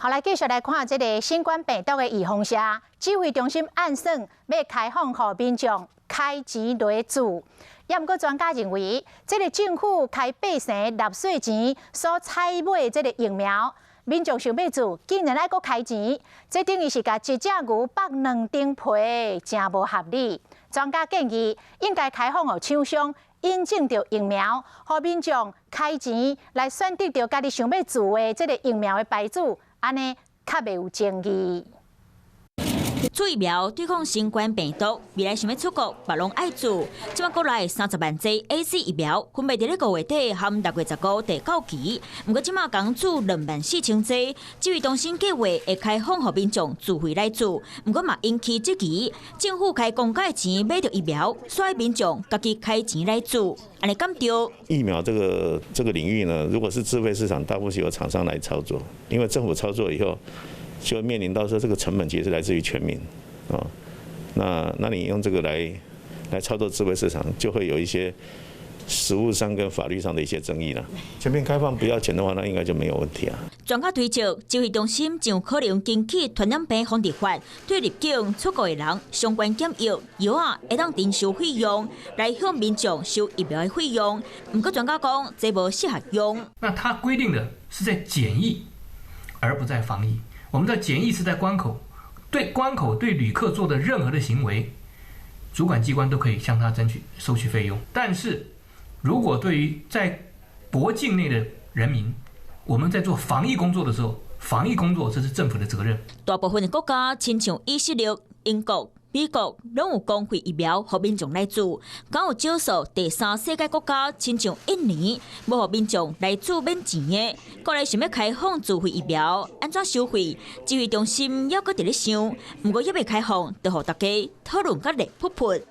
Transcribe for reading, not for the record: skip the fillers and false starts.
好，來繼續來看這个新冠病毒的預防射，指揮中心按算欲開放予民眾開錢來注。也毋過專家認為，這个政府開百姓納稅錢所採買這个疫苗，民眾想欲注，竟然愛閣開錢，這等於是共一隻牛剝兩層皮，誠無合理。專家建議，應該開放予廠商引進著疫苗，予民眾開錢來選擇著家己想欲注的這个疫苗的牌子，按呢較袂有爭議。注疫苗對抗新冠病毒，未來想欲出國，嘛攏愛注。這擺國內30萬劑 AZ 疫苗，分別佇咧5月底和6月15第到期。毋過這擺共注24,000劑，指揮中心計劃會開放予民眾自費來注。毋過嘛引起質疑，政府開公家錢買著疫苗，煞愛民眾家己開錢來注，按呢敢對？疫苗這個領域呢，如果是自費市場，大部分是由廠商來操作，因為政府操作以後，就會面臨到說這個成本其實是來自於全民，啊，那你用這個來操作自費市場，就會有一些實務上跟法律上的一些爭議啦。全面開放不要錢的話，那應該就沒有問題啊。專家推測，指揮中心真有可能根據傳染病防治法，對入境出國的人相關檢疫藥仔會當徵收費用，來向民眾收疫苗的費用。毋過專家講，這無適合用。那它規定的是在檢疫，而不在防疫。我們的檢疫是在關口，對關口對旅客做的任何的行為，主管機關都可以向他徵取收取費用。但是，如果對於在國境內的人民，我們在做防疫工作的時候，防疫工作這是政府的責任。大部分的國家，親像以色列、英國、美國，攏有公費疫苗予民眾來注，敢有少數第三世界國家，親像印尼，無予民眾來注免錢的。國內想欲開放自費疫苗，按怎收費？指揮中心猶閣佇咧想，毋過猶未開放，就予大家討論甲熱噗噗。